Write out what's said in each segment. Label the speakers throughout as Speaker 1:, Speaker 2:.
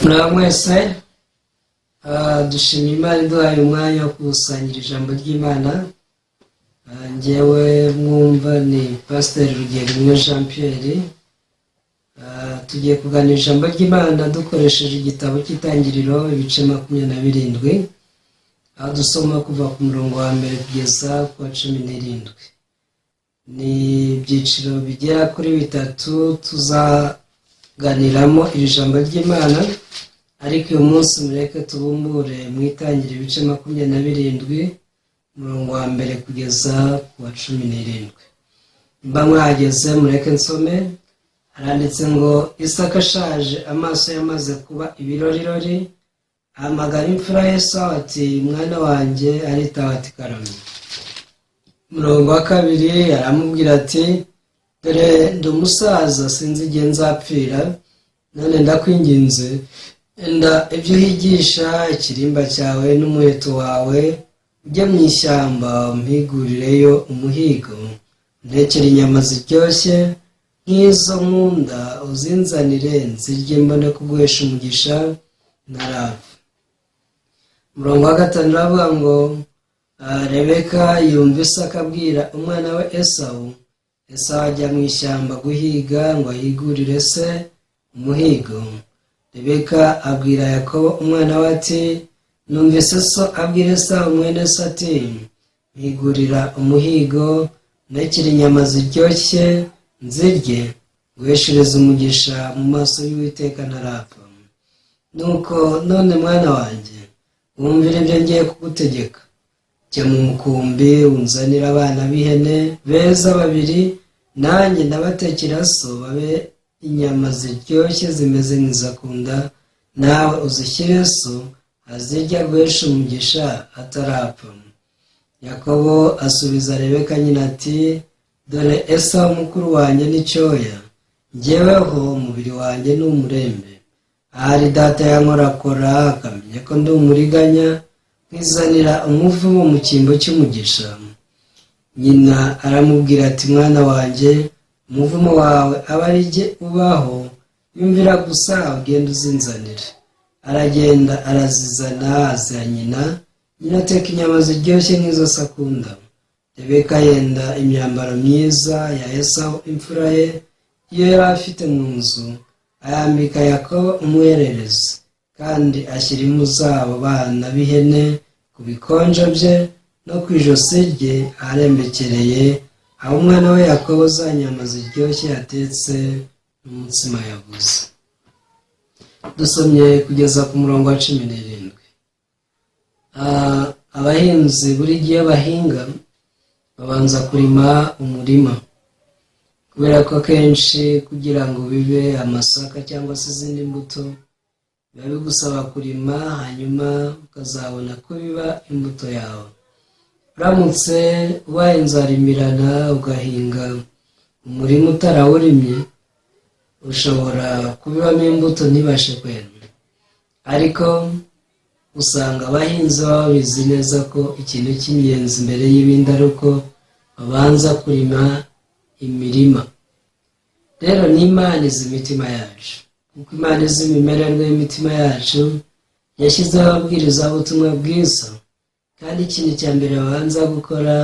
Speaker 1: Muraho mwese. Dushima Imana iduhaye umwanya wo gusangira ijambo ry'Imana. Njyewe mwumva ni Pasiteri Rugenimwe Jean Pierre. Tugiye kuganira ijambo ry'Imana dukoresheje igitabo cy'Itangiriro, ibice 27, aho dusoma kuva ku murongo wa mbere kugeza ku wa 17. Ni ibyiciro bigera kuri bitatu tuzaganiramo iri jambo ry'Imana, ariko uyu munsi mureke tubumbure mu Itangiriro ibice 27, umurongo wa mbere kugeza ku wa 17. Mba mwahageze, mureke nsome. Haranditse ngo: "Isaka ashaje, amaso yamaze kuba ibirorirori, ahamagara imfura ye Esawu ati: 'Mwana wanjye.' Aritaba ati: 'Karame.' Umurongo wa kabiri, aramubwira ati: 'Dore ndi umusaza, sinzi igihe nzapfira. None ndakwinginze, enda ibyo uhigisha, ikirimba cyawe n'umuheto wawe, ujye mu ishyamba umpigurireyo umuhigo, untekere inyama ziryoshye nk'izo nkunda, uzinzanire nzirye, mbone kuguhesha umugisha ntarapfa.'" Umurongo wa gatanu uravuga ngo: "Rebeka yumva Isaka abwira umwana we Esawu. Esawu ajya mu ishyamba guhiga ngo ahigurire se umuhigo. Rebeka abwira Yakobo umwana we ati: 'Numvise so abwira Esawu mwene se ati: Mpigurira umuhigo, untekere inyama ziryoshye nzirye, nguheshereze umugisha mu maso y'Uwiteka ntarapfa. Nuko none, mwana wanjye, wumvire ibyo ngiye kugutegeka. Jya mu mukumbi unzanire abana b'ihene beza babiri, nanjye ndabatekera so, babe inyama ziryoshye zimeze nk'izo akunda, nawe uzishyire so, azirye aguheshe umugisha atarapfa.' Yakobo asubiza Rebeka nyina ati: 'Dore Esawu mukuru wanjye ni cyoya, njyeweho umubiri wanjye ni umurembe. Ahari data yankorakora akamenya ko ndi umuriganya, nkizanira umuvumo mu cyimbo cy'umugisha.' Nyina aramubwira ati: 'Mwana wanjye, umuvumo wawe abe ari jye ubaho, yumvira gusa ugenda uzinzanire.' Aragenda, arazizana, aziha nyina. Nyina ateka inyama ziryoshye nk'izo se akunda. Rebeka yenda imyambaro myiza ya Esawu imfura ye, iyo yari afite mu nzu, ayambika Yakobo umuhererezi, kandi ashyira impu z'abo bana b'ihene ku bikonjo bye no ku ijosi rye aharembekereye, aho umwana we Yakobo za nyama ziryoshye yatetse n'umutsima yaguze." Dusomye kugeza ku murongo wa 17. Abahinzi buri gihe bahinga babanza kurima umurima, kubera ko akenshi kugira ngo bibe amasaka cyangwa se izindi mbuto biba bigusaba kurima, hanyuma ukazabona ko biba imbuto yawe. Uramutse ubaye inzarimirana, ugahinga umurima utarawurimye, ushobora kubibamo imbuto ntibashe kwera. Ariko usanga abahinzi baba babizi neza ko ikintu cy'ingenzi mbere y'ibindi ari uko babanza kurima imirima. Rero n'Imana izi imitima yacu. Kuko Imana izi imimererwe y'imitima yacu, yashyizeho ababwirizabutumwa bwiza, kandi ikintu cya mbere babanza gukora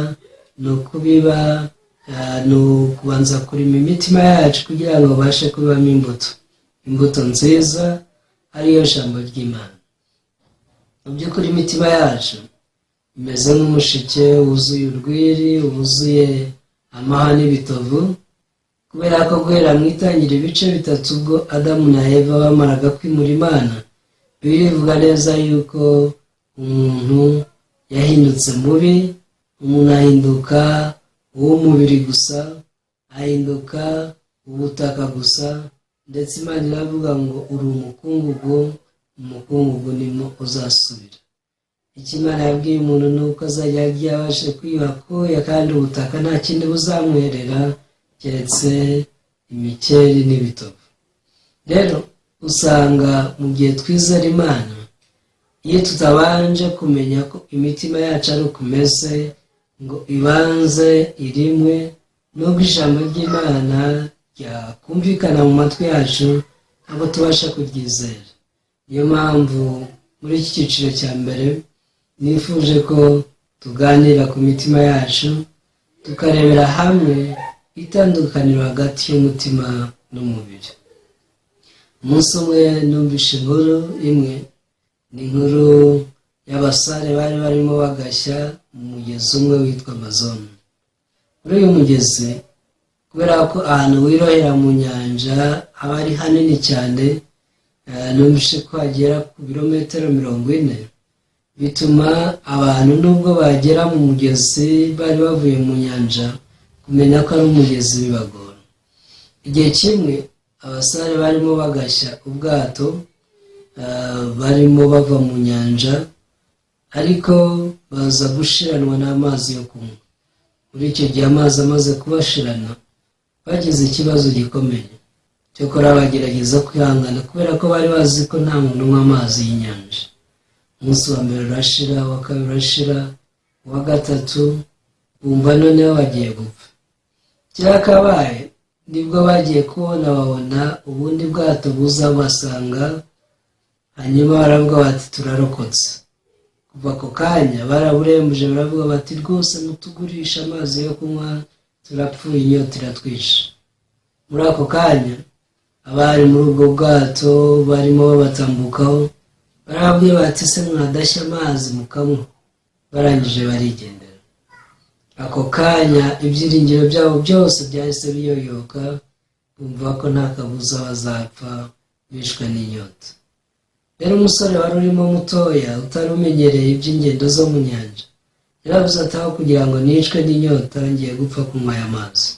Speaker 1: ni ukubiba, ni ukubanza kurima imitima yacu kugira ngo babashe kubibamo imbuto, imbuto nziza ariyo jambo ry'Imana. Mu by'ukuri imitima yacu imeze nk'umushike wuzuye urwiri, wuzuye amahwa n'ibitovu, kubera ko guhera mu itangira ibice 3, ubwo Adamu na Eva bamaraga kwimura Imana, birivuga neza yuko umuntu yahindutse mubi. Umuntu ahinduka uw'umubiri gusa, ahinduka ubutaka gusa. Ndetse Imana iravuga ngo: "Uri umukungugu, umukungugu nimo uzasubira." Icyo Imana yabwiye umuntu ni uko azajya agiye abashe kwiyuha akuya, kandi ubutaka nta kindi buzamwerera keretse imikeri n'ibitovu. Rero usanga mu gihe twizera Imana, iyo tutabanje kumenya ko imitima yacu ari uko imeze ngo ibanze irimwe, nubwo ijambo ry'Imana ryakumvikana mu matwi yacu, ntabwo tubasha kuryizera. Niyo mpamvu muri iki cyiciro cya mbere nifuje ko tuganira ku mitima yacu, tukarebera hamwe itandukaniro hagati y'umutima n'umubiri. Umunsi umwe numvishe inkuru imwe, ni inkuru y'abasare bari barimo bagashya mu mugezi umwe witwa Amazon. Muri uyu mugezi, kubera ko ahantu wirohera mu nyanja aba ari hanini cyane, numvishe ko hagera ku birometero 40, bituma abantu nubwo bagera mu mugezi bari bavuye mu nyanja, kumenya ko ari umugezi bibagora. Igihe kimwe abasare barimo bagashya ubwato, barimo bava mu nyanja, ariko baza gushiranwa n'amazi yo kunywa. Muri icyo gihe amazi amaze kubashirana, bagize ikibazo gikomeye. Cyokora bagerageza kwihangana kubera ko bari bazi ko nta muntu unywa amazi y'inyanja. Umunsi wa mbere urashira, uwa kabiri urashira, uwa gatatu bumva noneho bagiye gupfa. Cyakabaye nibwo bagiye kubona babona ubundi bwato buza basanga, hanyuma baravuga bati: "Turarokotse." Kuva ako kanya baraburembuje, baravuga bati: "Rwose mutugurisha amazi yo kunywa, turapfuye, inyota iratwishe." Muri ako kanya abari muri ubwo bwato barimo babatambukaho barababwiye bati: "Se mwadashya amazi mukanywa?" Barangije barigendera. Ako kanya ibyiringiro byabo byose byahise biyoyoka, bumva ko nta kabuza bazapfa bishwe n'inyota. Rero umusore wari urimo mutoya utari umenyereye iby'ingendo zo mu nyanja yaravuze ati: "Aho kugira ngo nicwe n'inyota, ngiye gupfa kunywa aya mazi."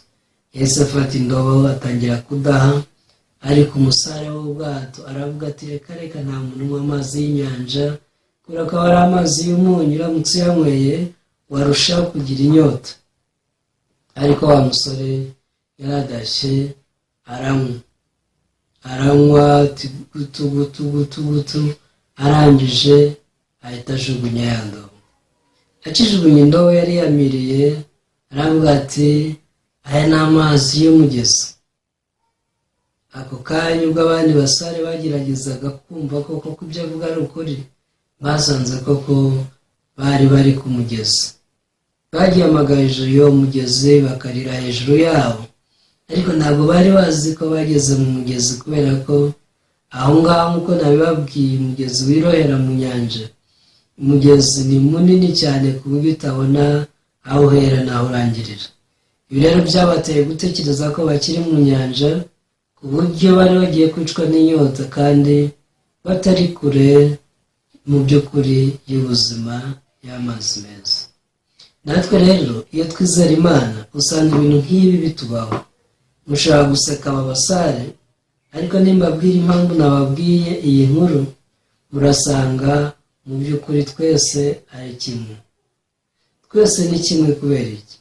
Speaker 1: Yahise afata indobo atangira kudaha, ariko umusare w'ubwato aravuga ati: "Reka reka, nta muntu unywa amazi y'inyanja, kubera ko aba ari amazi y'umunyu, uramutse uyanyweye warushaho kugira inyota." Ariko wa musore yaradashye, aranywa, aranywa gutu gutu gutu gutu, arangije ahita ajugunya ya ndobo. Akijugunya indobo yari yamiriye, aravuga ati: "Aya ni amazi y'umugezi." Ako kanya ubwo abandi basare bageragezaga kumva koko ko ibyo avuga ari ukuri, basanze koko bari bari ku mugezi. Bagihamagaye hejuru y'uwo mugezi, bakarira hejuru yawo, ariko ntabwo bari bazi ko bageze mu mugezi, kubera ko aho ngaho, nk'uko nabibabwiye, umugezi wirohera mu nyanja. Umugezi ni munini cyane ku buryo utabona aho uhera n'aho urangirira. Ibi rero byabateye gutekereza ko bakiri mu nyanja, ku buryo bari bagiye kwicwa n'inyota kandi batari kure mu by'ukuri y'ubuzima, y'amazi meza. Natwe rero iyo twizera Imana, usanga ibintu nk'ibi bitubaho. Mushobora guseka aba basare, ariko nimbabwira impamvu nababwiye iyi nkuru, murasanga mu by'ukuri twese ari kimwe. Twese ni kimwe. Kubera iki?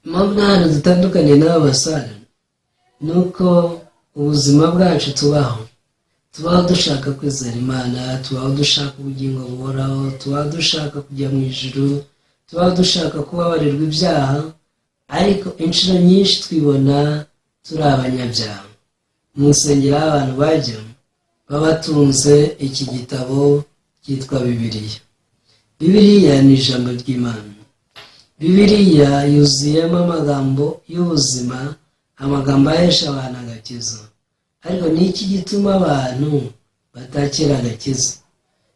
Speaker 1: Impamvu nta hantu dutandukaniye n'aba basare ni uko ubuzima bwacu tubaho dushaka kwizera Imana, tubaho dushaka ubugingo buhoraho, tubaho dushaka kujya mu ijuru, tubaho dushaka kubabarirwa ibyaha, ariko inshuro nyinshi twibona turi abanyabyaha. Mu nsengero aho abantu bajya baba batunze iki gitabo cyitwa Bibiliya. Bibiliya ni ijambo ry'Imana. Bibiliya yuzuyemo amagambo y'ubuzima, amagambo ahesha abantu agakiza. Ariko ni iki gituma abantu batakira agakiza?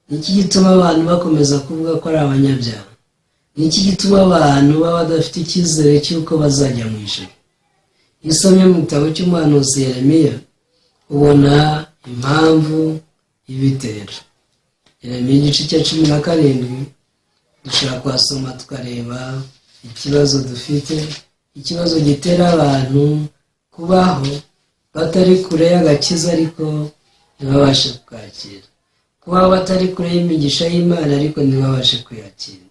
Speaker 1: Ni iki gituma abantu bakomeza kuvuga ko ari abanyabyaha? Ni iki gituma abantu baba badafite icyizere cy'uko bazajya mu ijuru? Iyo usomye mu gitabo cy'umuhanuzi Yeremiya, ubona impamvu ibitera. Yeremiya igice cya 17, dushobora kuhasoma tukareba ikibazo dufite, ikibazo gitera abantu kubaho batari kure y'agakiza ariko ntibabashe kukakira, kubaho batari kure y'imigisha y'Imana ariko ntibabashe kuyakira.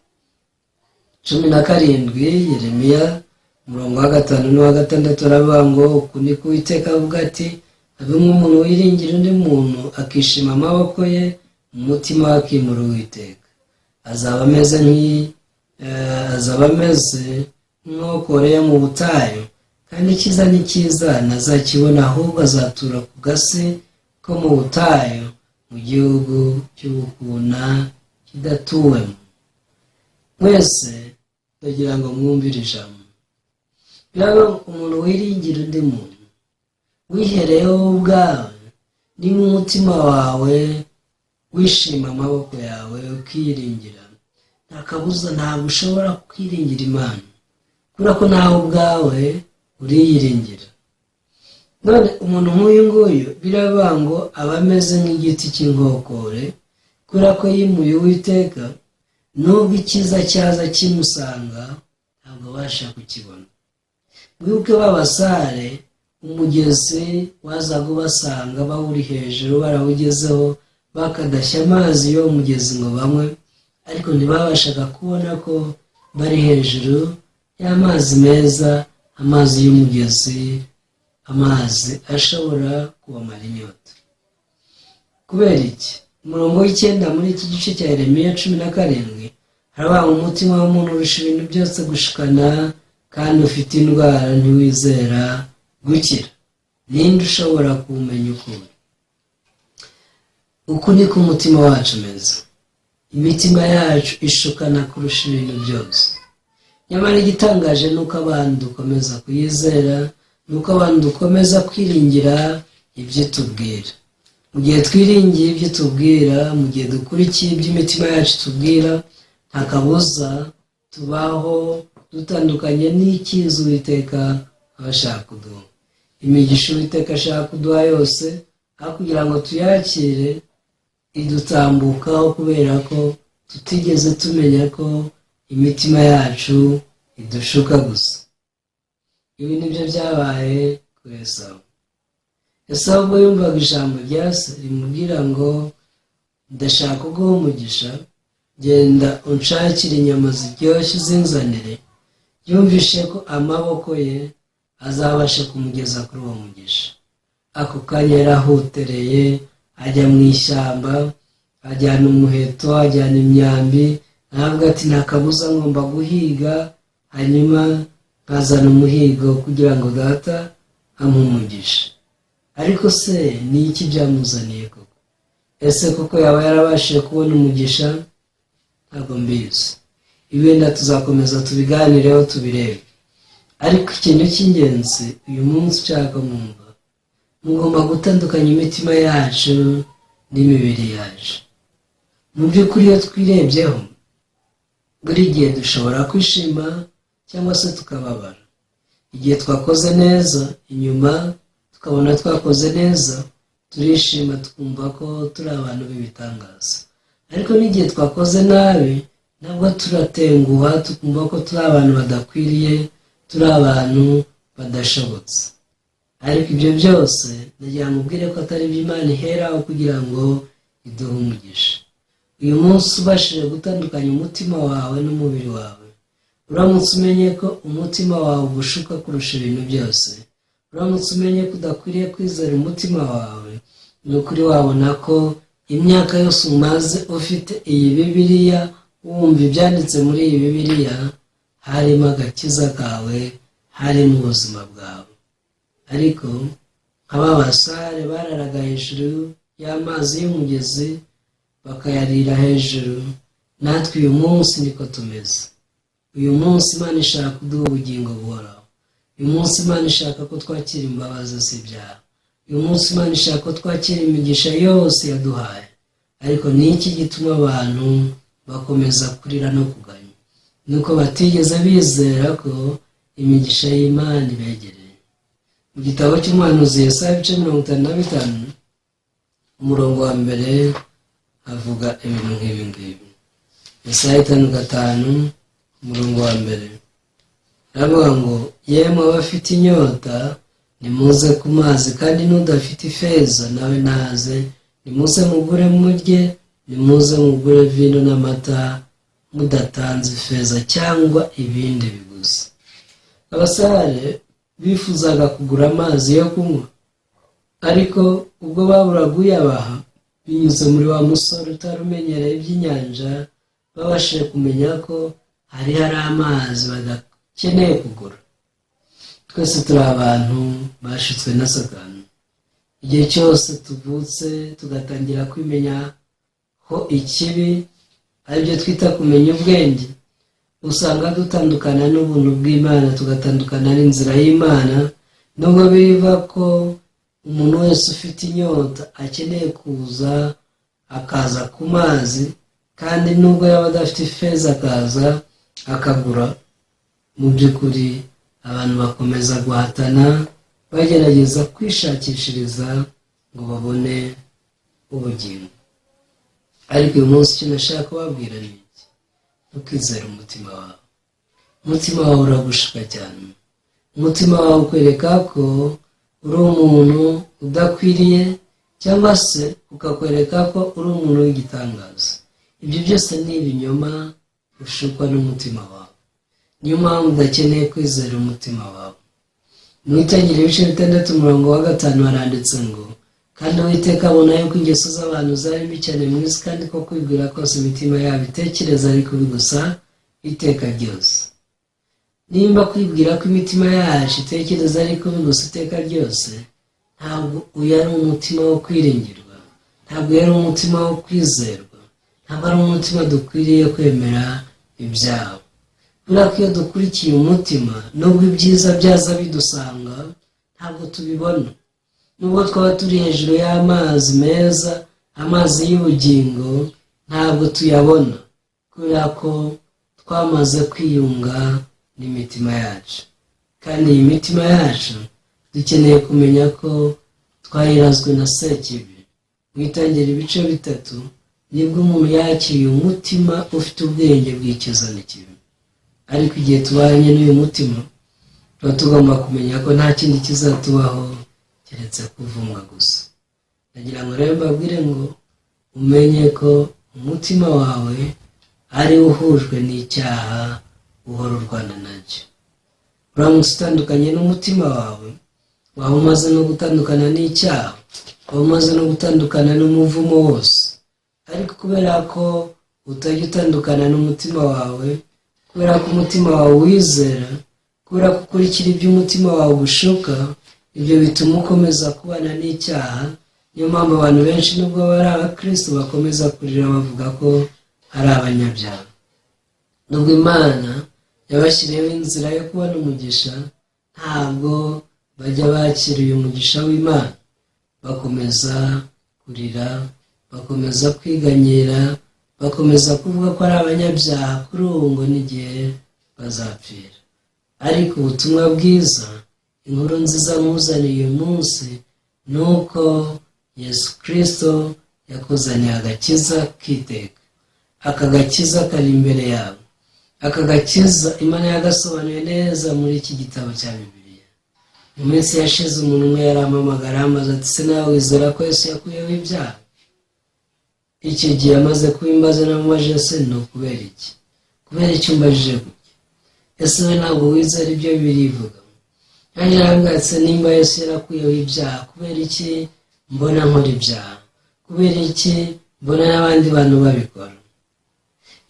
Speaker 1: 17, Yeremiya, umurongo wa 5 n'uwa 6, aravuga ngo: "Uku ni ko Uwiteka avuga ati: 'Habe nk'umuntu wiringira undi muntu, akishima amaboko ye, umutima we akimura Uwiteka. Azaba ameze nk'inkokore yo mu butayu, kandi icyiza ni cyiza ntazakibona, ahubwo azatura ku gasi ko mu butayu." mu gihugu cy'ubukuna kidatuwemo. Mwese ndagira ngo mwumvire ijambo. Biraba umuntu wiringira undi muntu wihereyeho ubwawe, niba umutima wawe wishima amaboko yawe ukiyiringira, nta kabuza ntabwo ushobora kwiringira Imana, kubera ko nawe ubwawe uriyiringira. None umuntu nk'uyu nguyu biravuga ngo aba ameze nk'igiti cy'inkokore, kubera ko yimuye Uwiteka. Nubwo icyiza cyaza kimusanga, ntabwo abasha kukibona. Mwibuke b'abasare, umugezi wazaga ubasanga bawuri hejuru, barawugezeho, bakadashya amazi y'uwo mugezi ngo banywe, ariko ntibabashaga kubona ko bari hejuru y'amazi meza, amazi y'umugezi, amazi ashobora kubamara inyota. Kubera iki? Umurongo w'9 muri iki gice cya Yeremiya 17 haravuga ngo: "Umutima w'umuntu urusha ibintu byose gushukana kandi ufite indwara, ntiwizera gukira. Ninde ushobora kuwumenya ukuri?" Uku niko umutima wacu umeze. Imitima yacu ishukana kurusha ibintu byose. Nyamara igitangaje ni uko abantu dukomeza kuyizera, ni uko abantu dukomeza kwiringira ibyo tubwira. Mu gihe twiringiye ibyo tubwira, mu gihe dukurikiye ibyo imitima yacu tubwira, nta kabuza tubaho dutandukanye n'icyiza Uwiteka aba ashaka kuduha. Imigisha Uwiteka ashaka kuduha yose, aho kugira ngo tuyakire, idutambukaho, kubera ko tutigeze tumenya ko imitima yacu idushuka gusa. Ibi nibyo byabaye kuri Esawu. Esawu ubwo yumvaga ijambo rya se rimubwira ngo: "Ndashaka kuguha umugisha, genda unshakire inyama ziryoshye uzinzanire," yumvishe ko amaboko ye azabasha kumugeza kuri uwo mugisha. Ako kanya yarahutereye, ajya mu ishyamba, ajyana umuheto, ajyana imyambi, ntabwo ati: "Nta kabuza ngomba guhiga, hanyuma nkazana umuhigo kugira ngo data ampe umugisha." Ariko se ni iki byamuzaniye koko? Ese koko yaba yarabashije kubona umugisha? Ntabwo mbizi. Wenda tuzakomeza tubiganireho, tubirebe. Ariko ikintu cy'ingenzi uyu munsi ushaka mwumva, mugomba gutandukanya imitima yacu n'imibiri yacu. Mu by'ukuri, iyo twirebyeho, buri gihe dushobora kwishima cyangwa se tukababara. Igihe twakoze neza, inyuma tukabona twakoze neza, turishima, tukumva ko turi abantu b'ibitangaza. Ariko n'igihe twakoze nabi, nabwo turatenguha, tukumva ko turi abantu badakwiriye, turi abantu badashobotse. Ariko ibyo byose ndagira ngo ubwire ko atari ibyo Imana iheraho kugira ngo iduhe umugisha. Uyu munsi ubashije gutandukanya umutima wawe n'umubiri wawe, uramutse umenye ko umutima wawe ugushuka kurusha ibintu byose, uramutse umenye ko udakwiriye kwizera umutima wawe, ni ukuri wabona ko imyaka yose umaze ufite iyi Bibiliya, wumva ibyanditse muri iyi Bibiliya, harimo agakiza kawe, harimo ubuzima bwawe. Ariko nk'aba basare bararaga hejuru y'amazi y'umugezi, bakayarira hejuru, natwe uyu munsi niko tumeze. Uyu munsi Imana ishaka kuduha ubugingo buhoraho. Uyu munsi Imana ishaka ko twakira imbabazi z'ibyaha. Uyu munsi Imana ishaka ko twakira imigisha yose yaduhaye. Ariko ni iki gituma abantu bakomeza kurira no kuganya? Ni uko batigeze bizera ko imigisha y'Imana ibegereye. Mu gitabo cy'umuhanuzi Yesaya, ibice 55, umurongo wa 1, avuga ibintu nk'ibi ngibi. Yesaya 55, umurongo wa 1, aravuga ngo: "Yemwe abafite inyota, nimuze ku mazi, kandi n'udafite ifeza nawe naze, nimuze mugure murye, nimuze mugure vino n'amata mudatanze ifeza cyangwa ibindi biguzi." Abasare bifuzaga kugura amazi yo kunywa, ariko ubwo baburaga uyabaha, binyuze muri wa musore utari umenyereye iby'inyanja, babashije kumenya ko hari amazi badakeneye kugura. Twese turi abantu bashutswe na Satani. Igihe cyose tuvutse tugatangira kwimenya ko ikibi, aribyo twita kumenya ubwenge, usanga dutandukana n'ubuntu bw'Imana, tugatandukana n'inzira y'Imana. Nubwo biva ko umuntu wese ufite inyota akeneye kuza akaza ku mazi, kandi nubwo yaba adafite ifeza akaza akagura, mu by'ukuri abantu bakomeza guhatana bagerageza kwishakishiriza ngo babone ubugingo. Ariko uyu munsi icyo nashaka kubabwira ni iki: ntukizere umutima wawe. Umutima wawe uragushuka cyane. Umutima wawe ukwereka ko uri umuntu udakwiriye, cyangwa se ukakwereka ko uri umuntu w'igitangaza. Ibyo byose ni ibinyoma ushukwa n'umutima wawe. Niyo mpamvu udakeneye kwizera umutima wawe. Mu Itangiriro ibice 6 umurongo wa 5 haranditse ngo: "Kandi Uwiteka abona yuko ingeso z'abantu zari mbi cyane mu isi, kandi ko kwibwira kose imitima yabo itekereza ari kubi gusa iteka ryose." Nimba kwibwira ko imitima yacu itekereza ari kubi gusa iteka ryose, ntabwo uyu ari umutima wo kwiringirwa, ntabwo ari umutima wo kwizerwa, ntabwo ari umutima dukwiriye kwemera ibyawo. Kubera ko iyo dukurikiye umutima, nubwo ibyiza byaza bidusanga, ntabwo tubibona. Nubwo twaba turi hejuru y'amazi meza, amazi y'ubugingo, ntabwo tuyabona, kubera ko twamaze kwiyunga n'imitima yacu. Kandi iyi mitima yacu dukeneye kumenya ko twayirazwe na Sekibi. Mu Itangira ibice 3 nibwo umuntu yakiriye umutima ufite ubwenge bw'icyiza n'ikibi. Ariko igihe tubanye n'uyu mutima, tuba tugomba kumenya ko nta kindi kizatubaho keretse kuvumwa gusa. Ndagira ngo rero mbabwire ngo umenye ko umutima wawe ari uhujwe n'icyaha, uhora urwana nacyo. Uramutse utandukanye n'umutima wawe, waba umaze no gutandukana n'icyaha, waba umaze no gutandukana n'umuvumo wose. Ariko kubera ko utajya utandukana n'umutima wawe, kubera ko umutima wawe wizera, kubera ko ukurikira ibyo umutima wawe ugushuka, ibyo bituma ukomeza kubana n'icyaha. Niyo mpamvu abantu benshi, nubwo bari abakristo, bakomeza kurira bavuga ko ari abanyabyaha. Nubwo Imana yabashyiriyeho inzira yo kubona umugisha, ntabwo bajya bakira uyu mugisha w'Imana. Bakomeza kurira, bakomeza kwiganyira, bakomeza kuvuga ko ari abanyabyaha kuri ubu ngo n'igihe bazapfira. Ariko ubutumwa bwiza, inkuru nziza nkuzaniye uyu munsi, ni uko Yesu Kirisito yakuzaniye agakiza k'iteka. Aka gakiza kari imbere yawe. Aka gakiza Imana yagasobanuye neza muri iki gitabo cya Bibiliya. Mu minsi yashize umuntu umwe yarampamagara, amaze ati: "Se nawe wizera ko Yesu yakuyeho ibyaha?" Icyo gihe amaze kubimbaza, namubajije: "Se ni ukubera iki? Kubera icyo umbajije gutya? Ese we ntabwo wizera ibyo Bibiliya ivuga?" Nanjye arambwira ati: "Nimba Yesu yarakuyeho ibyaha, kubera iki mbona nkora ibyaha? Kubera iki mbona n'abandi bantu babikora?"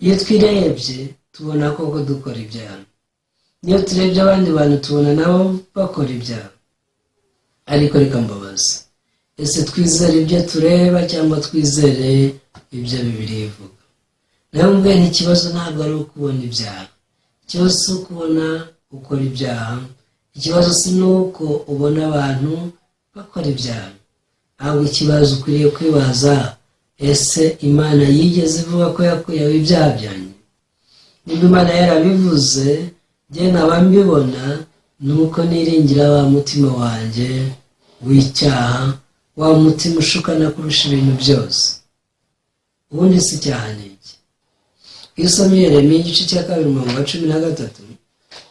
Speaker 1: Iyo twirebye tubona koko dukora ibyaha. Iyo turebye abandi bantu tubona nabo bakora ibyaha. Ariko reka mbabaze: ese twizere ibyo tureba cyangwa twizere ibyo Bibiliya ivuga? Nawe mbwira, ikibazo ntabwo ari ukubona ibyaha, ikibazo si ukubona ukora ibyaha, ikibazo si n'uko ubona abantu bakora ibyaha. Ahubwo ikibazo ukwiriye kwibaza: ese Imana yigeze ivuga ko yakuyeho ibyaha byanjye? Niba Imana yarabivuze, njye nkaba mbibona, ni uko niringira wa mutima wanjye w'icyaha, wa mutima ushukana kurusha ibintu byose. Ubundi si icyaha ni iki? Iyo usomye Yeremiya igice cya 2 umurongo wa 13,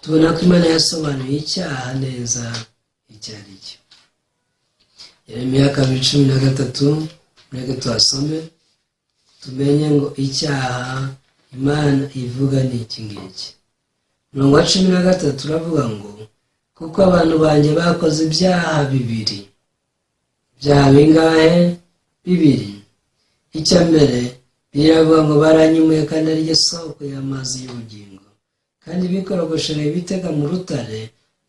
Speaker 1: tubona ko Imana yasobanuye icyaha neza icyo ari cyo. Yeremiya 2:13, mureke tuhasome tumenye ngo icyaha Imana ivuga ni iki ngiki. Umurongo wa 13 uravuga ngo: "Kuko abantu banjye bakoze ibyaha bibiri." Ibyaha bingahe? Bibiri. Icya mbere biravuga ngo: "Baranyumuye kandi ari soko y'amazi y'ubugingo, kandi bikorogoshereye ibitega mu rutare,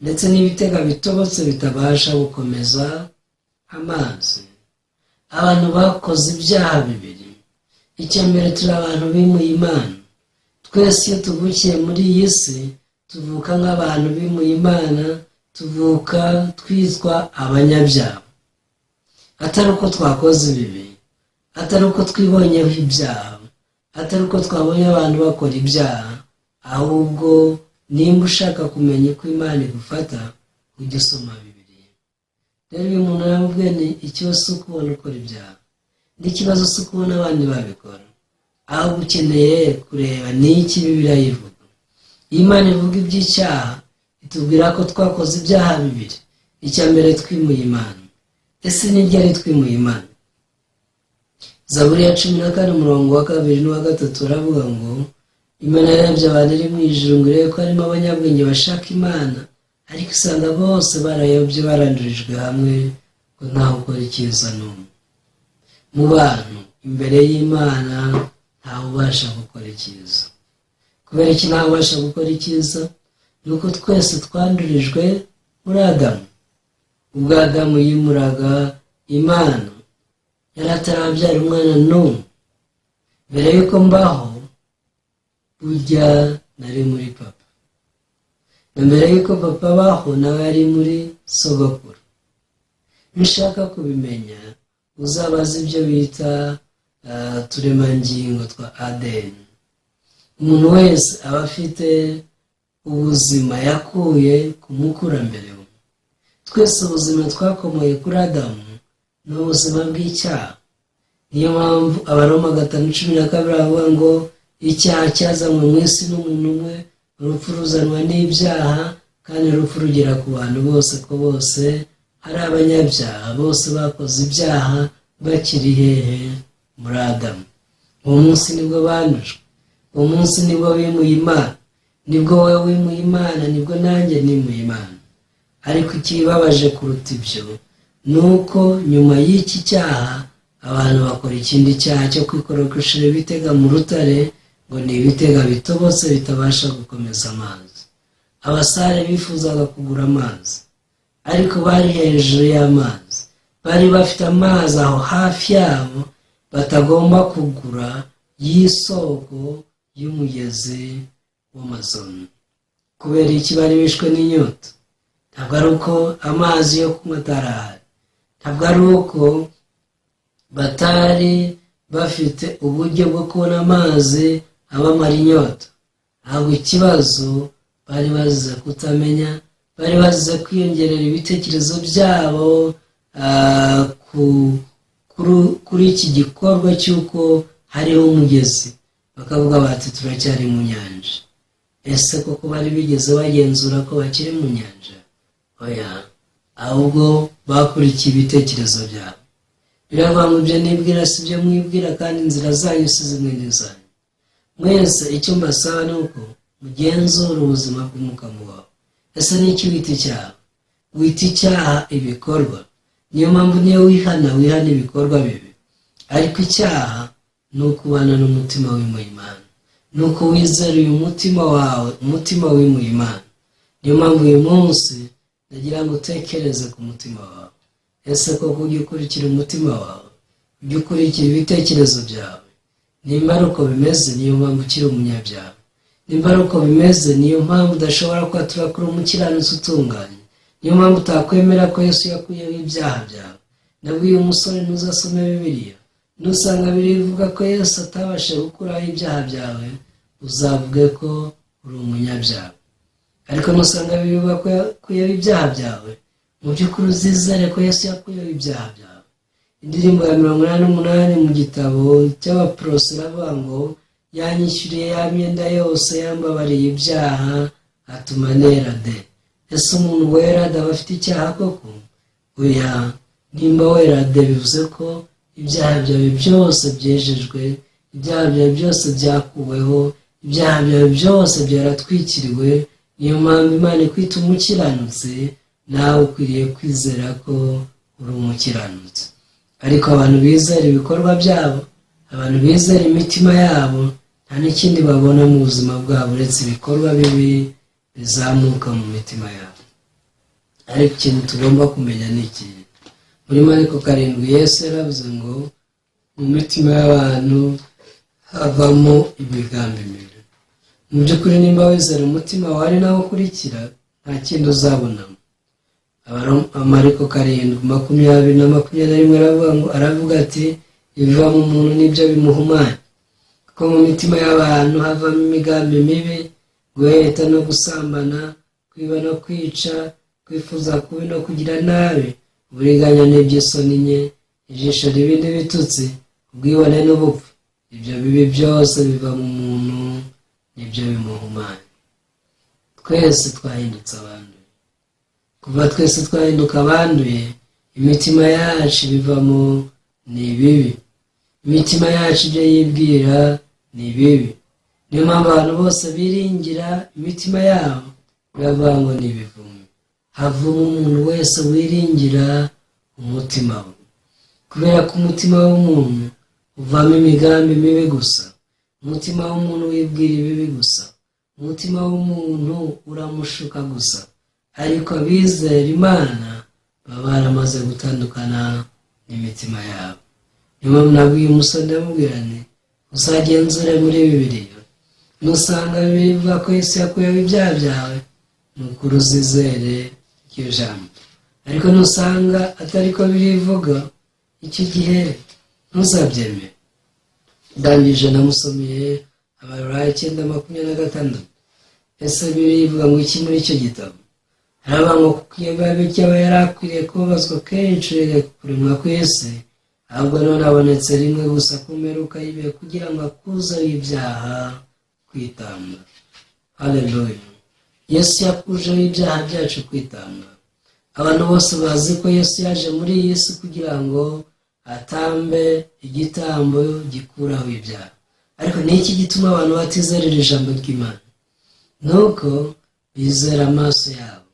Speaker 1: ndetse n'ibitega bitobotse bitabasha gukomeza Amazi. Abantu bakoze ibyaha bibiri. Icya mbere, turi abantu bimuye Imana. Twese iyo tuvukiye muri iyi si, tuvuka nk'abantu bimuye Imana, tuvuka twitwa abanyabyaha, atari uko twakoze ibibi, atari uko twibonyeho ibyaha, atari uko twabonye abantu bakora ibyaha. Ahubwo nimba ushaka kumenya uko Imana igufata, ujye usoma Bibiliya. Rero uyu muntu aramubwiye ni ikibazo si ukubona ukora ibyaha, n'ikibazo si ukubona abandi babikora, ahubwo ukeneye kureba n'iki Bibiliya yivuga. Iyo Imana ivuga iby'icyaha, itubwira ko twakoze ibyaha bibiri. Icya mbere, twimuye Imana. Ese ni ryari twimuye Imana? Zaburi ya 14, umurongo wa 2 n'uwa 3, baravuga ngo Imana yarebye abantu iri mu ijuru ngo irebe ko harimo abanyabwenge bashaka Imana, ariko isanga bose barayobye, barandurijwe hamwe, ngo ntawe ukora icyiza n'umwe. Mu bantu, imbere y'Imana, ntawe ubasha gukora icyiza. Kubera iki ntawe ubasha gukora icyiza? Ni uko twese twandurijwe muri Adamu. Ubwo Adamu yimuraga Imana, yari atarabyara umwana n'umwe. Mbere y'uko mbaho, burya nari muri papa, na mbere y'uko papa abaho, nawe yari muri sogokuru. Nushaka kubimenya, uzabaze ibyo bita uturemangingo twa ADN. Umuntu wese aba afite ubuzima yakuye ku mukurambere we. Twese ubuzima twakomoye kuri Adamu ni ubuzima bw'icyaha. Niyo mpamvu Abaroma 5:12 avuga ngo icyaha cyazanywe mu isi n'umuntu umwe, urupfu ruzanwa n'ibyaha, kandi urupfu rugera ku bantu bose, ko bose ari abanyabyaha, bose bakoze ibyaha bakiri hehe? Muri Adamu. Uwo munsi nibwo bandujwe, uwo munsi nibwo bimuye Imana, nibwo wowe wimuye Imana, nibwo nanjye nimuye Imana. Ariko ikibabaje kuruta ibyo ni uko nyuma y'iki cyaha, abantu bakora ikindi cyaha cyo kwikorogoshera ibitega mu rutare, ngo ni ibitega bitobotse bitabasha gukomeza amazi. Abasare bifuzaga kugura amazi, ariko bari hejuru y'amazi, bari bafite amazi aho hafi yabo batagomba kugura, y'isoko y'umugezi w'Amazon. Kubera iki bari bishwe n'inyota? Ntabwo ari uko amazi yo kunywa atarahari, ntabwo ari uko batari bafite uburyo bwo kubona amazi abamara inyota. Ntabwo ikibazo bari bazize kutamenya, bari bazize kwiyongerera ibitekerezo byabo kuri iki gikorwa cy'uko hariho umugezi, bakavuga bati: "Turacyari mu nyanja." Ese koko bari bigeze bagenzura ko bakiri mu nyanja? Oya, ahubwo bakurikiye ibitekerezo byabo. Biravuga ngo ibyo nibwira si byo mwibwira, kandi inzira zanyu si zimwe n'izanyu. Mwese icyo mbasaba ni uko mugenzura ubuzima bw'umukamo wawe. Ese ni iki wita icyaha? Wita icyaha ibikorwa. Niyo mpamvu niyo wihana, wihana ibikorwa bibi, ariko icyaha ni ukubana n'umutima wimuye Imana, ni uko wizera uyu mutima wawe, umutima wimuye Imana. Niyo mpamvu uyu munsi ndagira ngo utekereze ku mutima wawe. Ese koko ujya ukurikira umutima wawe? Ujya ukurikira ibitekerezo byawe? Nimba ari uko bimeze, niyo mpamvu ukiri umunyabyaha. Nimba ari uko bimeze, niyo mpamvu udashobora kwatura kuri umukiranutsi utunganye. Niyo mpamvu utakwemera ko Yesu yakuyeho ibyaha byawe. Nabwiye umusore: ntuzasome Bibiliya, nusanga birivuga ko Yesu atabasha gukuraho ibyaha byawe, uzavuge ko uri umunyabyaha. Ariko nusanga birivuga ko yakuyeho ibyaha byawe, mu by'ukuri uzizere ko Yesu yakuyeho ibyaha byawe. Indirimbo ya 88 mu gitabo cy'Abaporoso iravuga ngo yanyishyuriye ya myenda yose, yambabariye ibyaha, atuma nera de. Ese umuntu wera de aba afite icyaha koko? Oya. Nimba wera de, bivuze ko ibyaha byawe byose byejejwe, ibyaha byawe byose byakuweho, ibyaha byawe byose byaratwikiriwe. Niyo mpamvu Imana ikwita umukiranutsi, nawe ukwiriye kwizera ko uri umukiranutsi. Ariko abantu bizera ibikorwa byabo, abantu bizera imitima yabo, nta n'ikindi babona mu buzima bwabo uretse ibikorwa bibi bizamuka mu mitima yabo. Ariko ikintu tugomba kumenya ni iki? Muri Mariko 7 Yesu yaravuze ngo mu mitima y'abantu havamo imigambi mibi. Mu by'ukuri nimba wizera umutima wawe ari nawo ukurikira, nta kindi uzabonamo. Mariko 7:20 na 21 aravuga ati ibiva mu muntu nibyo bimuhumanya, kuko mu mitima y'abantu havamo imigambi mibi, guheta no gusambana, kwiba no kwica, kwifuza kubi no kugira nabi, uburiganya n'iby'isoni nke, ijisho ribi n'ibitutsi, ubwibone n'ubupfu. Ibyo bibi byose biva mu muntu, nibyo bimuhumanya. Twese twahindutse abanduye. Kuva twese twahinduka abanduye, imitima yacu ibivamo ni ibibi, imitima yacu ibyo yibwira ni ibibi. Niyo mpamvu abantu bose biringira imitima yabo, biravuga ngo ni ibivume. Havuma umuntu wese wiringira umutima we, kubera ko umutima w'umuntu uvamo imigambi mibi gusa. Umutima w'umuntu wibwira ibibi gusa, umutima w'umuntu uramushuka gusa. Ariko abizera Imana baba baramaze gutandukana n'imitima yabo. Niyo mpamvu nabwiye umusore, ndamubwira nti uzagenzure muri Bibiliya, nusanga bivuga ko Yesu yakuyeho ibyaha byawe, ni ukuri uzizere iryo jambo. Ariko nusanga atari ko birivuga, icyo gihe ntuzabyemere. Ndangije namusomeye Abaheburayo 9:26. Ese birivuga ngo iki muri icyo gitabo? Haravuga ngo kuko iyo biba bityo aba yari akwiriye kubabazwa kenshi uhereye ku kuremwa kw'isi, ahubwo none abonetse rimwe gusa ku mperuka y'ibihe kugira ngo akuzeho ibyaha kwitamba. Haleluya! Yesu yakujeho ibyaha byacu kwitamba. Abantu bose bazi ko Yesu yaje muri iyi si kugira ngo atambe igitambo gikuraho ibyaha. Ariko ni iki gituma abantu batizerera ijambo ry'Imana? Nuko bizera amaso yabo,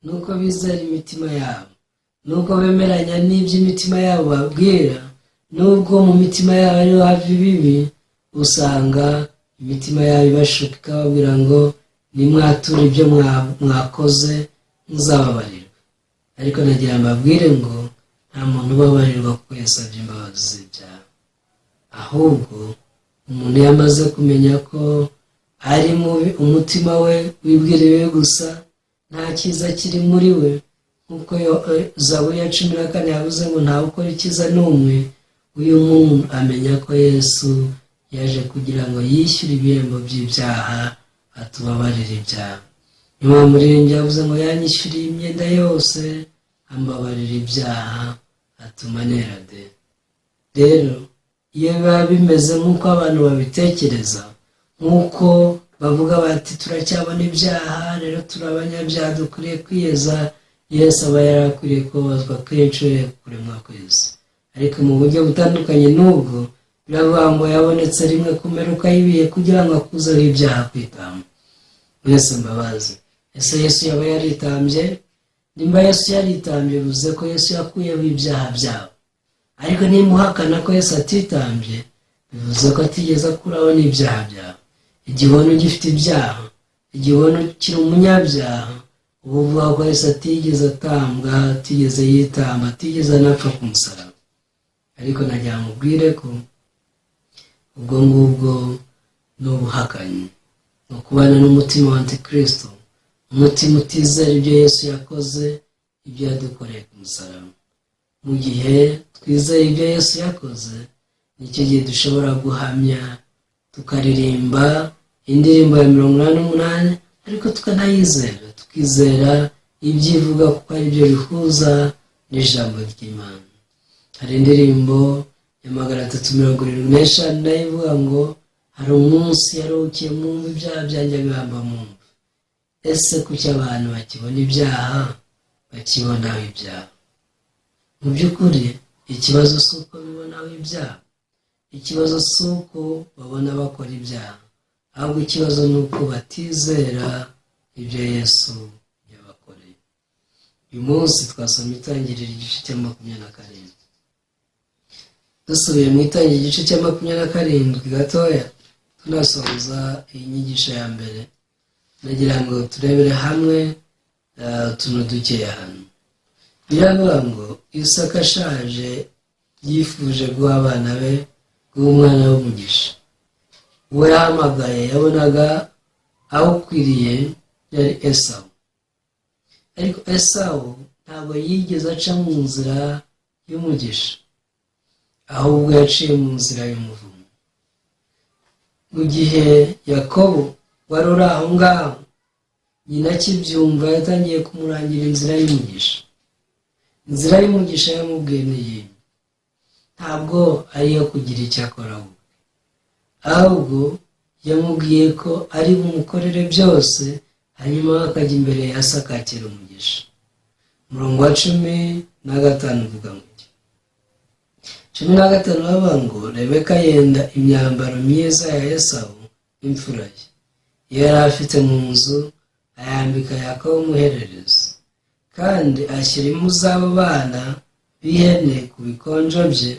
Speaker 1: nuko bizera imitima yabo, nuko bemeranya n'ibyo imitima yabo babwira. Nubwo mu mitima yabo ariho hava ibibi, usanga imitima yabo ibashuka ikababwira ngo nimwatura ibyo mwakoze muzababarirwa. Ariko nagira mbabwire ngo nta muntu ubabarirwa kuko yasabye imbabazi z'ibyaha. Ahubwo umuntu iyo amaze kumenya ko ari mubi, umutima we wibwira ibibi gusa, nta cyiza kiri muri we, nk'uko Zaburi ya 14 yavuze ngo ntawe ukora icyiza n'umwe, uyu muntu amenya ko Yesu yaje kugira ngo yishyure ibihembo by'ibyaha, atubabarire ibyaha. Nyuma muririmbyi yavuze ngo yanyishyuriye imyenda yose, ambabarira ibyaha, atuma nera de. Rero iyo biba bimeze nk'uko abantu babitekereza, nk'uko bavuga bati turacyabona ibyaha, rero turi abanyabyaha dukwiriye kwiyeza, Yesu aba yarakwiriye kubabazwa kenshi uhereye ku kuremwa kw'isi. Ariko mu buryo butandukanye n'ubwo, biravuga ngo yabonetse rimwe ku mperuka y'ibihe kugira ngo akuzeho ibyaha kwitamba. Mwese mbabazi, ese Yesu yaba yaritambye? Nimba Yesu yaritambye, bivuze ko Yesu yakuyeho ibyaha byabo. Ariko nimuhakana ko Yesu atitambye, bivuze ko atigeze akuraho n'ibyaha byawe. Igihe ubona ugifite ibyaha, igihe ubona ukiri umunyabyaha, uba uvuga ko Yesu atigeze atambwa, atigeze yitamba, atigeze anapfa ku musaraba. Ariko nagira ngo ubwire ko ubwo ngubwo ni ubuhakanyi, ni ukubana n'umutima wa antikristo, umutima utizera ibyo Yesu yakoze, ibyo yadukoreye ku musaraba. Mu gihe twizeye ibyo Yesu yakoze, nicyo gihe dushobora guhamya, tukaririmba indirimbo ya 88, ariko tukanayizera, tukizera ibyo ivuga kuko ari byo bihuza n'ijambo ry'Imana. Hari indirimbo ya 375 nayo ivuga ngo hari umunsi yaruhukiye mu mva, ibyaha byanjye bihamba mu mva. Ese kuki abantu bakibona ibyaha, bakibonaho ibyaha? Mu by'ukuri ikibazo si uko bibonaho ibyaha, ikibazo si uko babona bakora ibyaha, ahubwo ikibazo ni uko batizera ibyo Yesu yabakoreye. Uyu munsi twasoma Itangiriro igice cya 27. Dusubiye mu Itangiriro igice cya 27 gatoya, tunasoza iyi nyigisho ya mbere, nagira ngo turebere hamwe utuntu dukeya hano. Biravuga ngo Isaka ashaje yifuje guha abana be, guha umwana w'umugisha. Uwo yahamagaye yabonaga awukwiriye yari Esawu, ariko Esawu ntabwo yigeze aca mu nzira y'umugisha, ahubwo yaciye mu nzira y'umuvumo. Mu gihe Yakobo wari uri aho ngaho, nyina akibyumva yatangiye kumurangira inzira y'umugisha. Inzira y'umugisha yamubwiye ni iyi: ntabwo ari iyo kugira icyo akora we, ahubwo yamubwiye ko ari bumukorere byose, hanyuma akajya imbere ya se akakira umugisha. Umurongo wa 15 uvuga ngo iki? 15 bavuga ngo Rebeka yenda imyambaro myiza ya Esawu imfura ye, iyo yari afite mu nzu, ayambika Yakobo umuhererezi, kandi ashyira impu z'abo bana b'ihene ku bikonjo bye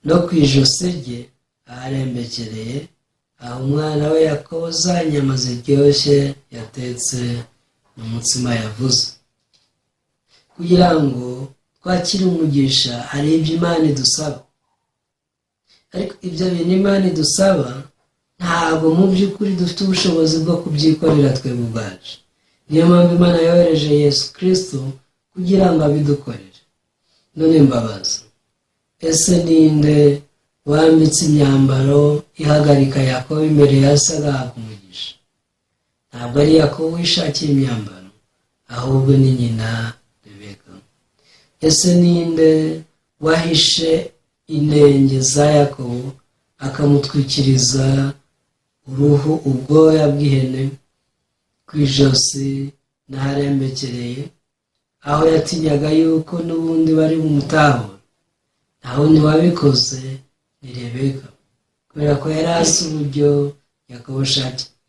Speaker 1: no ku ijosi rye aharembekereye, aho umwana we Yakobo za nyama ziryoshye yatetse n'umutsima yavuze. Kugira ngo twakire umugisha hari ibyo Imana idusaba, ariko ibyo bintu Imana idusaba ntabwo mu by'ukuri dufite ubushobozi bwo kubyikorera twebwe ubwacu. Niyo mpamvu Imana yohereje Yesu Kirisito kugira ngo abidukorere. None mbabaza, ese ninde wambitse imyambaro ihagarika Yakobo imbere ya se agahabwa umugisha? Ntabwo ari Yakobo wishakiye imyambaro, ahubwo ni nyina Rebeka. Ese ninde wahishe inenge za Yakobo, akamutwikiriza uruhu, ubwoya bw'ihene ku ijosi n'aharembekereye, aho yatinyaga yuko n'ubundi bari bumutahure? Nta wundi wabikoze, ni Rebeka, kubera ko yari azi uburyo Yakobo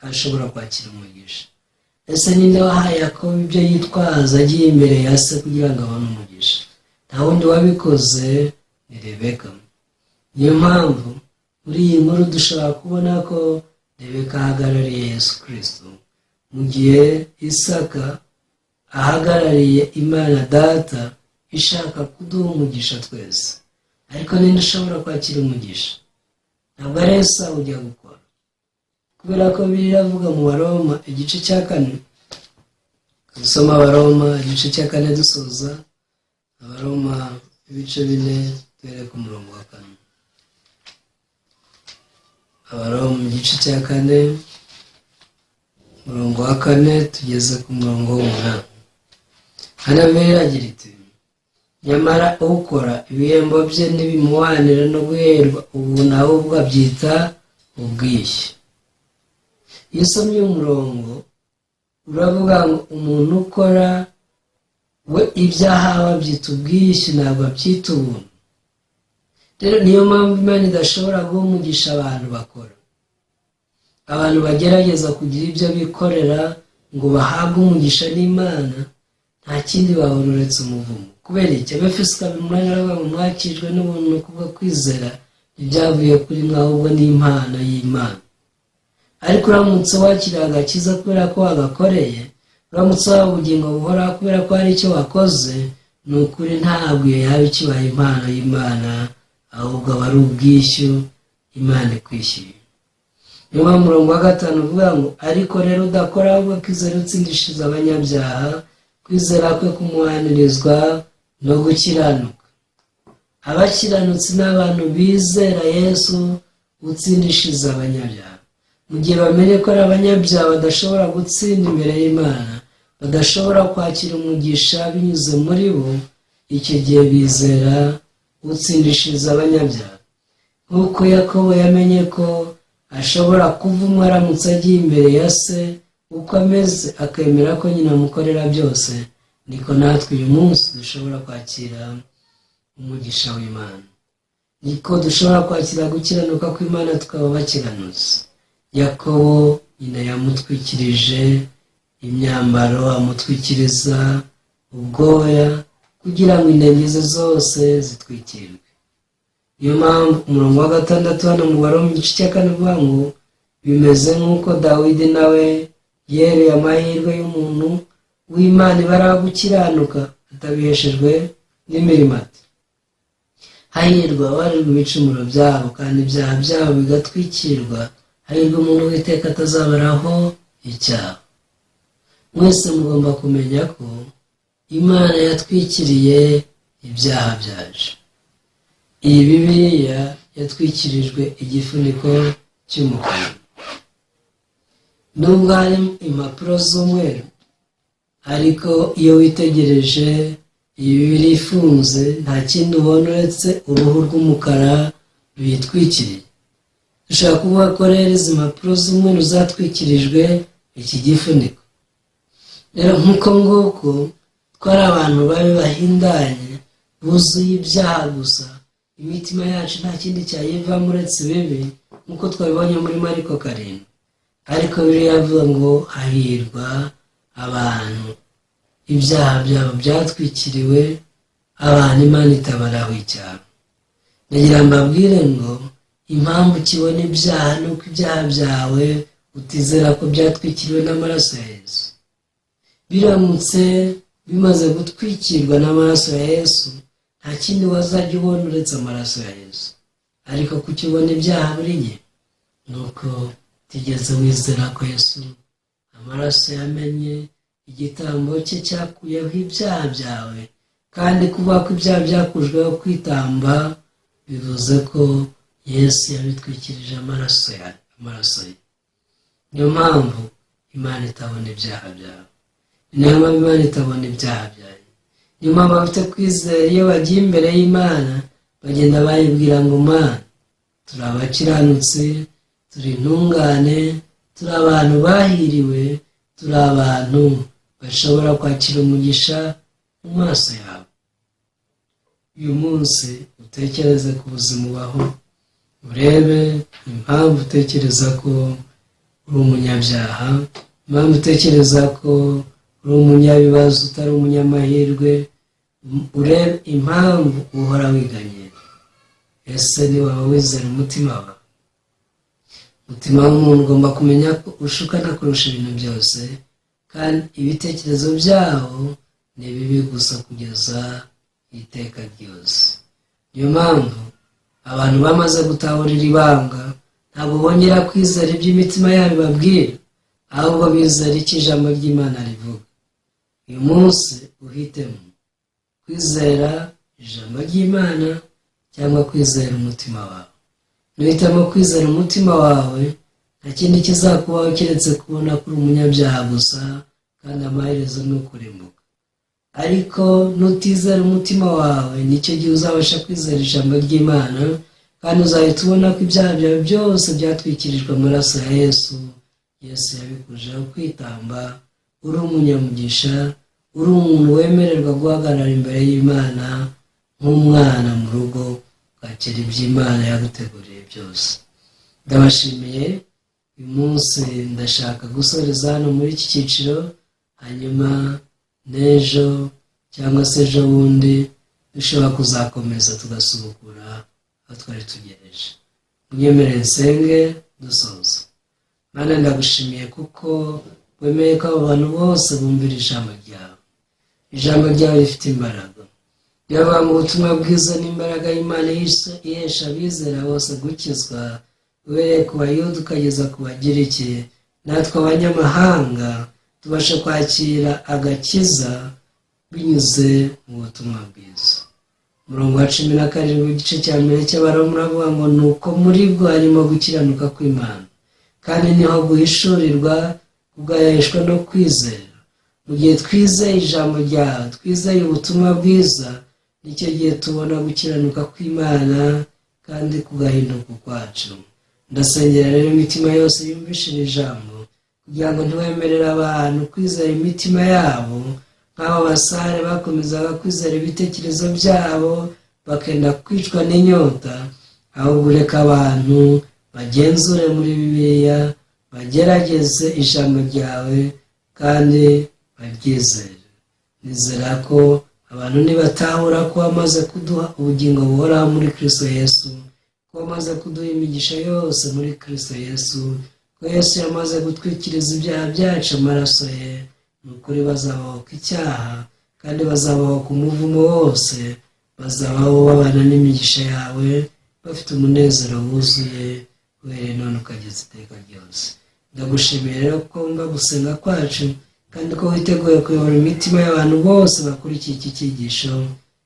Speaker 1: ashobora kwakira umugisha. Ese ninde wahaye Yakobo ibyo yitwaza agiye imbere ya se kugira ngo abone umugisha? Nta wundi wabikoze, ni Rebeka. Niyo mpamvu muri iyi nkuru dushobora kubona ko Rebeka ahagarariye Yesu Kirisito, mu gihe Isaka ahagarariye Imana Data ishaka kuduha umugisha twese. Ariko ninde ushobora kwakira umugisha? Ntabwo ari Esawu ujya gukora, kubera ko biravuga mu Baroma igice cya 4. Dusoma Abaroma igice cya 4 dusoza. Abaroma ibice 4, duhere ku murongo wa 4. Abaroma igice cya 4, umurongo wa 4 tugeze ku murongo w'8. Hano iragira iti: "Nyamara ukora, ibihembo bye ntibimuhwanira no guherwa ubuntu, ahubwo abyita ubwishyu." Iyo usomye umurongo uravuga ngo umuntu ukora we ibyo ahawe abyita ubwishyu, ntabwo abyita ubuntu. Rero niyo mpamvu Imana idashobora guha umugisha abantu bakora, abantu bagerageza kugira ibyo bikorera ngo bahabwe umugisha n'Imana. Nta kindi babona uretse umuvumo. Kubera iki? Abefeso 2:8 baravuga ngo mwakijwe n'ubuntu kubwo kwizera, ntibyavuye kuri mwe, ahubwo ni impano y'Imana. Ariko uramutse wakiriye agakiza kubera ko wagakoreye, uramutse waba ubugingo buhoraho kubera ko hari icyo wakoze, ni ukuri ntabwo iyo yaba ikibaye impano y'Imana, ahubwo aba ari ubwishyu Imana ikwishyuye. Niyo mpamvu umurongo wa 5 uvuga ngo: "Ariko rero udakora, ahubwo akizera utsindishiriza abanyabyaha, kwizera kwe kumuhanirizwa no gukiranuka." Abakiranutsi ni abantu bizera Yesu utsindishiriza abanyabyaha. Mu gihe bamenye ko ari abanyabyaha, badashobora gutsinda imbere y'Imana, badashobora kwakira umugisha binyuze muri bo, icyo gihe bizera utsindishiriza abanyabyaha. Nk'uko Yakobo yamenye ko ashobora kuvumwa aramutse agiye imbere ya se uko ameze, akemera ko nyina amukorera byose, niko natwe uyu munsi dushobora kwakira umugisha w'Imana, niko dushobora kwakira gukiranuka kw'Imana, tukaba bakiranutse. Yakobo nyina yamutwikirije imyambaro, amutwikiriza ubwoya kugira ngo intege ze zose zitwikirwe. Niyo mpamvu umurongo wa 6 hano mu Baroma igice cya 4 uvuga ngo bimeze nk'uko Dawidi nawe yeruye amahirwe y'umuntu w'Imana ibara gukiranuka atabiheshejwe N'imirimo ati: "Hahirwa ababarirwa ibicumuro byabo, kandi ibyaha byabo bigatwikirwa. Hahirwa umuntu Uwiteka atazabaraho icyaha." Mwese mugomba kumenya ko Imana yatwikiriye ibyaha byacu. Iyi Bibiliya yatwikirijwe igifuniko cy'umukara. Nubwo harimo impapuro z'umweru, ariko iyo witegereje iyi Bibiliya ifunze, nta kindi ubona uretse uruhu rw'umukara ruyitwikiriye. Dushobora kuvuga ko rero izi mpapuro z'umweru zatwikirijwe iki gifuniko. Rero nk'uko nguko twari abantu babi bahindanye, buzuye ibyaha gusa, imitima yacu nta kindi cyayivamo uretse ibibi, nk'uko twabibonye muri Mariko 7. Ariko Bibiliya avuga ngo hahirwa abantu ibyaha byabo byatwikiriwe, abantu Imana itabaraho icyaha. Ndagira mbabwire ngo impamvu ukibona ibyaha ni uko ibyaha byawe utizera ko byatwikiriwe n'amaraso ya Yesu. Biramutse bimaze gutwikirwa n'amaraso ya Yesu, nta kindi wazajya ubona uretse amaraso ya Yesu. Ariko kuki ubona ibyaha buri gihe? Ni uko utigeze wizera ko Yesu amaraso yamenye, igitambo cye cyakuyeho ibyaha byawe. Kandi kuvuga ko ibyaha byakujweho kwitamba bivuze ko Yesu yabitwikirije amaraso ye. Niyo mpamvu Imana itabona ibyaha byawe, niyo mpamvu Imana itabona ibyaha byawe. Niyo mpamvu abafite kwizera, iyo bagiye imbere y'Imana, bagenda bayibwira ngo: "Mana, turi abakiranutsi, turi intungane, turi abantu bahiriwe, turi abantu bashobora kwakira umugisha mu maso yawe." Uyu munsi utekereze ku buzima ubaho, urebe impamvu utekereza ko uri umunyabyaha, impamvu utekereza ko uri umunyabibazo, utari umunyamahirwe. Urebe impamvu uhora wiganyira. Ese niwaba wizera umutima wawe? Umutima w'umuntu ugomba kumenya ko ushukana kurusha ibintu byose, kandi ibitekerezo byawo ni bibi gusa kugeza iteka ryose. Niyo mpamvu abantu bamaze gutahurira ibanga ntabwo bongera kwizera ibyo imitima yabo ibabwira, ahubwo bizera icyo ijambo ry'Imana rivuga. Uyu munsi uhitemo kwizera ijambo ry'Imana cyangwa kwizera umutima wawe. Nuhitamo kwizera umutima wawe, nta kindi kizakubaho keretse kubona ko uri umunyabyaha gusa, kandi amaherezo ni ukurimbuka. Ariko nutizera umutima wawe, nicyo gihe uzabasha kwizera ijambo ry'Imana, kandi uzahita ubona ko ibyaha byawe byose byatwikirijwe amaraso ya Yesu. Yesu yabikujeho kwitamba. Uri umunyamugisha, uri umuntu wemererwa guhagarara imbere y'Imana nk'umwana mu rugo, kwakira iby'Imana yaguteguriye byose. Ndabashimiye. Uyu munsi ndashaka gusoreza hano muri iki cyiciro, hanyuma n'ejo cyangwa se ejo bundi dushobora kuzakomeza tugasubukura aho twari tugereje. Munyemerere nsenge dusoza. Mana, ndagushimiye kuko wemeye ko abo bantu bose bumvira ijambo ryawe. Ijambo ryawe rifite imbaraga. Riravuga ngo ubutumwa bwiza n'imbaraga y'Imana ihesha abizera bose gukizwa, uhereye ku Bayuda ukageza ku Bagiriki. Natwe abanyamahanga tubasha kwakira agakiza binyuze mu butumwa bwiza. Umurongo wa 17 igice cya mbere cy'Abaroma uravuga ngo: "Ni uko muri bwo harimo gukiranuka kw'Imana, kandi niho guhishurirwa kugaheshwa no kwizera." Mu gihe twizeye ijambo ryawe, twizeye ubutumwa bwiza, nicyo gihe tubona gukiranuka kw'Imana kandi kugahinduka ukwacu. Ndasengera rero imitima yose yumvishije ijambo, kugira ngo ntiwemerere abantu kwizera imitima yabo nk'abo basare bakomezaga kwizera ibitekerezo byabo bakenda kwicwa n'inyota, ahubwo ureka abantu bagenzure muri Bibiliya, bagerageze ijambo ryawe kandi baryizere. Nizera ko abantu nibatahura ko wamaze kuduha ubugingo buhoraho muri Kristo Yesu, ko wamaze kuduha imigisha yose muri Kristo Yesu, ko Yesu yamaze gutwikiriza ibyaha byacu amaraso ye, ni ukuri bazabohoka icyaha. Kandi bazabaho ku muvumo wose, bazabaho babana n'imigisha yawe, bafite umunezero wuzuye uhereye none ukageza iteka ryose. Ndagushimiye rero ko wumva gusenga kwacu, kandi ko witeguye kuyobora imitima y'abantu bose bakurikiye iki cyigisho.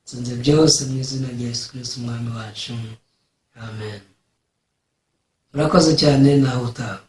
Speaker 1: Nsenze byose mu izina rya Yesu Kirisiti, Umwami wacu. Amen. Murakoze cyane, naho utaha.